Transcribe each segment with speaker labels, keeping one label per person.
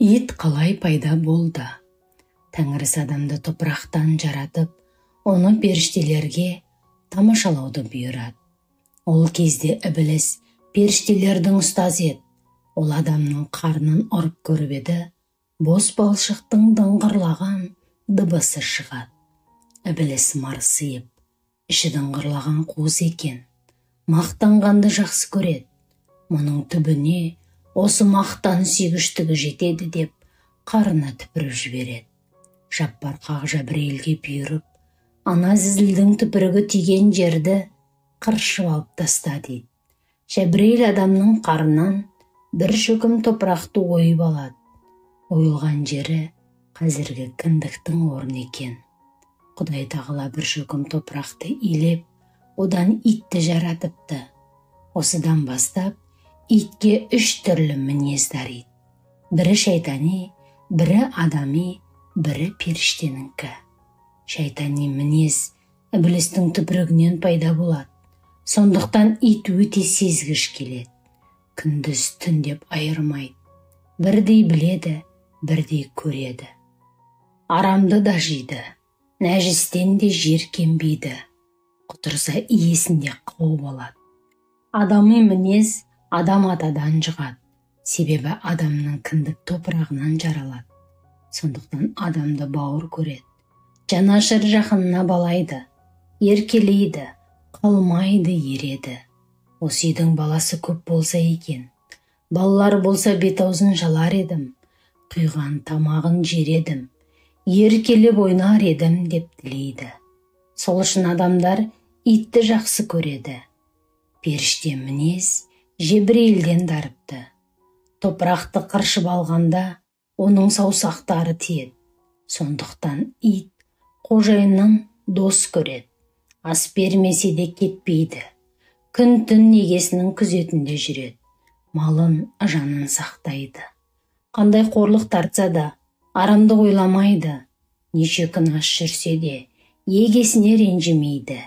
Speaker 1: Ит қалай пайда болды? Тәңірісі адамды топырақтан жаратып, оны періштелерге тамашалауды бұйырады. Ол кезде ібіліс періштелердің ұстазы еді. Ол адамның қарнын ұрып көріп еді, бос балшықтың дыңғырлаған дыбысы шығады. Ібіліс марсиып, іші дыңғырлаған қуыс екен. Мақтанғанды жақсы көреді. Мұның түбіне осы мақтан сүйгіштігі жетеді деп қарына түпіріп жібереді. Жаппар қақ Жәбірейілге бұйырып, ана зізілдің түпірігі тиген жерді қыршып алып таста дейді. Жәбірейіл адамның қарынан бір шөкім топырақты ойып алады. Ойылған жері қазіргі кіндіктің орны екен. Құдай тағала бір шөкім топырақты илеп, одан итті жаратыпты. Осыдан бастап итке үш түрлі мінез дариды. Бірі шайтани, бірі адами, бірі періштенікі. Шайтани мінез ібілістің түпірігінен пайда болады. Сондықтан ит өте сезгіш келеді. Күндіз түн деп айырмайды. Бірдей біледі, бірдей көреді. Арамды да жейді, нәжістен де жиіркенбейді. Құтырса иесінде қауып алады. Адами мінез адам атадан жұғады. Себебі адамның кіндік топырағынан жаралады. Сондықтан адамды бауыр көреді. Жанашыр жақынына балайды, еркелейді, қалмайды, ереді. Осы үйдің баласы көп болса екен. Балалар болса бет аузын жалар едім, құйған тамағын жер едім, еркелеп ойнар едім деп тілейді. Сол үшін адамдар итті жақсы көреді. Періште мінез Жебірейілден дарыпты. Топырақты қыршып алғанда оның саусақтары тиеді. Сондықтан ит қожайыннан дос көреді. Ас бермесе де кетпейді. Күн-түн егесінің күзетінде жүреді. Малын, жанын сақтайды. Қандай қорлық тартса да арамдық ойламайды. Неше күн аш жүрсе де егесіне ренжімейді.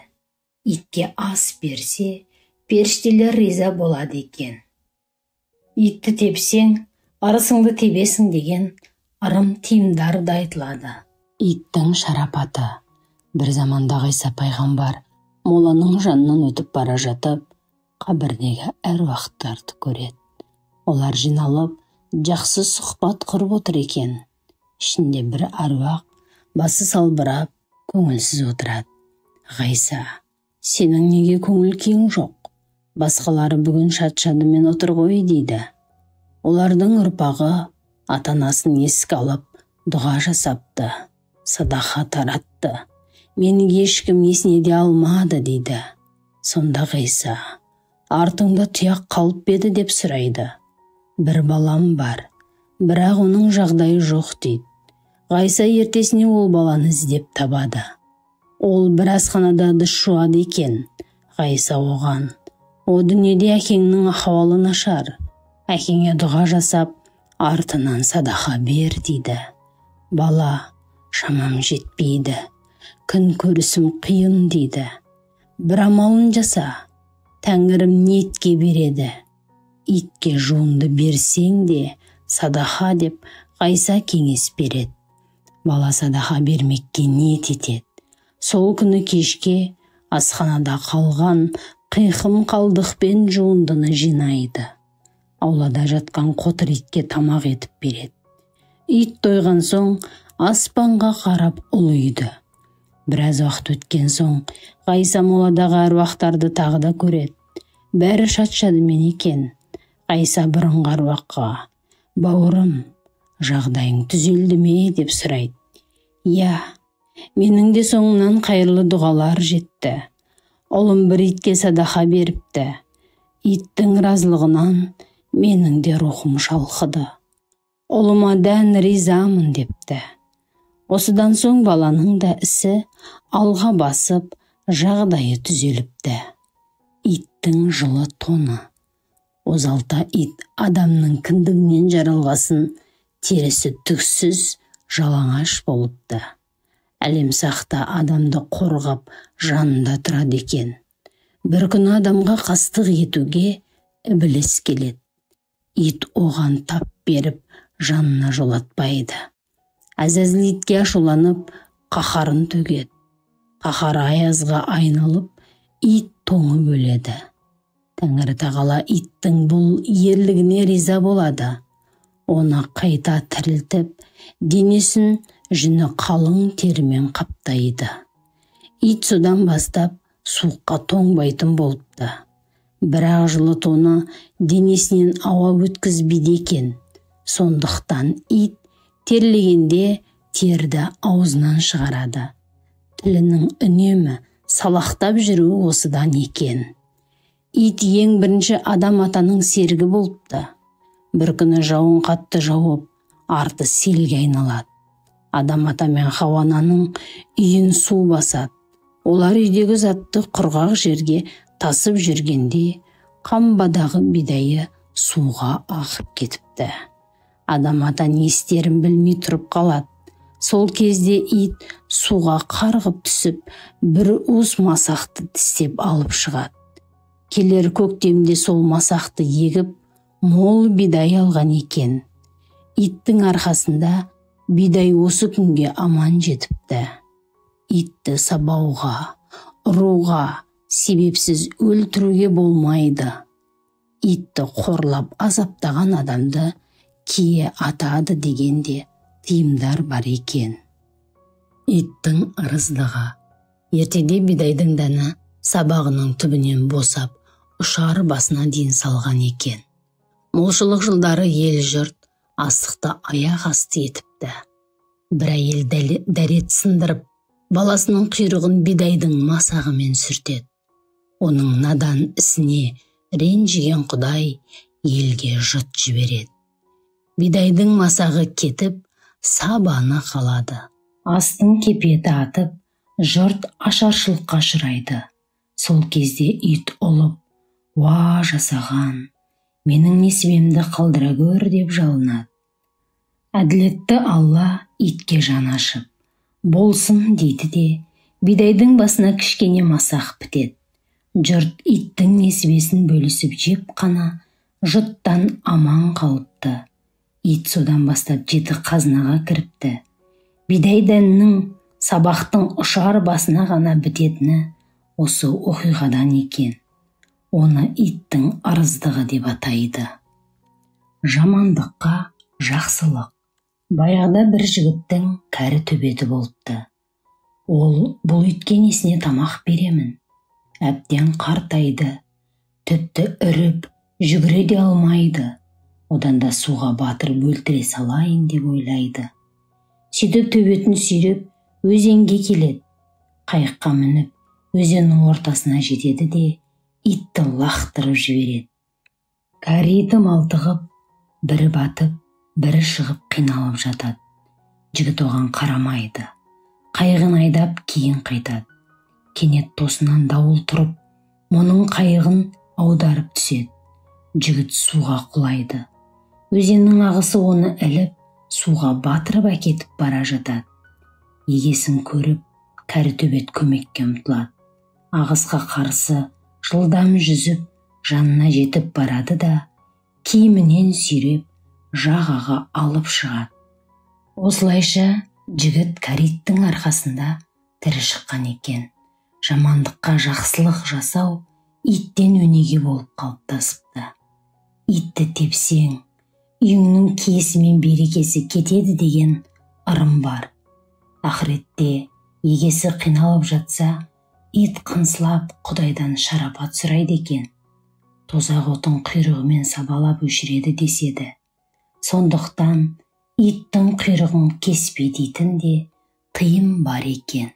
Speaker 1: Итке ас берсе, періштелер риза болады екен. Итті тепсең, арысыңды тебесің деген ырым тыйымдар да айтылады. Иттің шарапаты. Бір заманда Ғайса пайғамбар моланың жанынан өтіп бара жатып, қабірдегі әруақтарды көреді. Олар жиналып, жақсы сұхбат құрып отыр екен. Ішінде бір әруақ басы салбырап, көңілсіз отырады. Ғайса, сенің неге көңіл күйің жоқ? Басқалары бүгін шат-шадымен отыр ғой дейді. Олардың ұрпағы ата-анасын еске алып, дұға жасапты, садақа таратты. Мені ешкім есіне де алмады дейді. Сонда Ғайса, артыңда тұяқ қалып еді деп сұрайды. Бір балам бар, бірақ оның жағдайы жоқ дейді. Ғайса ертесіне ол баланы іздеп табады. Ол бір асханада ыдыс жуады екен. Ғайса оған, о дүниеде әкеңнің ахуалы нашар, әкеңе дұға жасап, артынан садақа бер дейді. Бала, шамам жетпейді, күн көрісім қиын дейді. Бір амалын жаса, тәңірім ниетке береді. Итке жуынды берсең де садақа деп Ғайса кеңес береді. Бала садақа бермекке ниет етеді. Сол күні кешке асханада қалған қиқым қалдықпен жуындыны жинайды. Аулада жатқан қотыр итке тамақ етіп береді. Ит тойған соң аспанға қарап ұлиды. Біраз уақыт өткен соң Ғайса моладағы әруақтарды тағы да көреді. Бәрі шат-шадымен екен. Ғайса бұрынғы әруаққа, бауырым, жағдайың түзелді ме деп сұрайды. Иә, менің де соңымнан қайырлы дұғалар жетті. Ұлым бір итке садақа беріпті. Иттің разылығынан менің де рухым шалқыды. Ұлыма дән ризамын депті. Осыдан соң баланың да ісі алға басып, жағдайы түзеліпті. Иттің жылы тоны. Озалта ит адамның кіндігінен жаралғасын, терісі түксіз, жалаңаш болыпты. Әлемсақта адамды қорғап жанында тұрады екен. Бір күні адамға қастық етуге ібіліс келеді. Ит оған тап беріп, жанына жолатпайды. Әзәзіл итке ашуланып, қаһарын төгеді. Қаһары аязға айналып, ит тоңып өледі. Тәңірі тағала иттің бұл ерлігіне риза болады. Оны қайта тірілтіп, денесін жүні қалың терімен қаптайды. Ит содан бастап суыққа тоңбайтын болыпты. Бірақ жылы тоны денесінен ауа өткізбейді екен. Сондықтан ит терлегенде терді аузынан шығарады. Тілінің үнемі салақтап жүруі осыдан екен. Ит ең бірінші адам атаның серігі болыпты. Бір күні жауын қатты жауып, арты селге айналады. Адам ата мен Хауа ананың үйін су басады. Олар үйдегі затты құрғақ жерге тасып жүргенде, қамбадағы бидайы суға ағып кетіпті. Адам ата не істерін білмей тұрып қалады. Сол кезде ит суға қарғып түсіп, бір уыс масақты тістеп алып шығады. Келер көктемде сол масақты егіп, мол бидай алған екен. Иттің арқасында бидай осы күнге аман жетіпті. Итті сабауға, ұруға, себепсіз өлтіруге болмайды. Итті қорлап азаптаған адамды кие атады дегенде тыйымдар бар екен. Иттің ырыздығы. Ертеде бидайдың дәні сабағының түбінен босап, ұшар басына дейін салған екен. Молшылық жылдары ел жұрт астықты аяқ асты етіпті. Бір әйел дәрет сындырып, баласының құйрығын бидайдың масағымен сүртеді. Оның надан ісіне ренжіген Құдай елге жұт жібереді. Бидайдың масағы кетіп, сабаны қалады. Астың кепеті атып, жұрт ашаршылыққа ұшырайды. Сол кезде ит ұлып, «Уа жасаған, менің несібемді қалдыра гөр» деп жалынады. Әділетті Алла итке жан ашып, «Болсын» дейді де, бидайдың басына кішкене масақ бітеді. Жұрт иттің несібесін бөлісіп жеп қана, жұттан аман қалыпты. Ит содан бастап жеті қазынаға кіріпті. Бидай дәнінің сабақтың ұшар басына ғана бітетіні осы оқиғадан екен. Оны иттің ырыздығы деп атайды. Жамандыққа жақсылық. Баяғыда бір жігіттің кәрі төбеті болыпты. Ол бұл итке несіне тамақ беремін? Әбден қартайды, тіпті үріп, жүгіре де алмайды. Одан да суға батырып өлтіре салайын деп ойлайды. Сөйтіп төбетін сүйреп, өзенге келеді. Қайыққа мініп, өзеннің ортасына жетеді де, итті лақтырып жібереді. Кәрі иті малтығып, бірі батып, бірі шығып қиналып жатады. Жігіт оған қарамайды. Қайығын айдап кейін қайтады. Кенет тосынан дауыл тұрып, мұның қайығын аударып түседі. Жігіт суға құлайды. Өзеннің ағысы оны іліп, суға батырып әкетіп бара жатады. Егесін көріп, кәрі төбет көмекке ұмтылады. Ағысқа қарсы жылдам жүзіп, жанына жетіп барады да, киімінен сүйреп, жағаға алып шығады. Осылайша жігіт кәрі иттің арқасында тірі шыққан екен. Жамандыққа жақсылық жасау иттен өнеге болып қалыптасыпты. Итті тепсең, үйіңнің киесі мен берекесі кетеді деген ырым бар. Ақыретте егесі қиналып жатса, ит қынсылап Құдайдан шарапат сұрайды екен. Тозақ отын құйрығымен сабалап өшіреді деседі. Сондықтан иттің құйрығын кеспе дейтін де тыйым бар екен.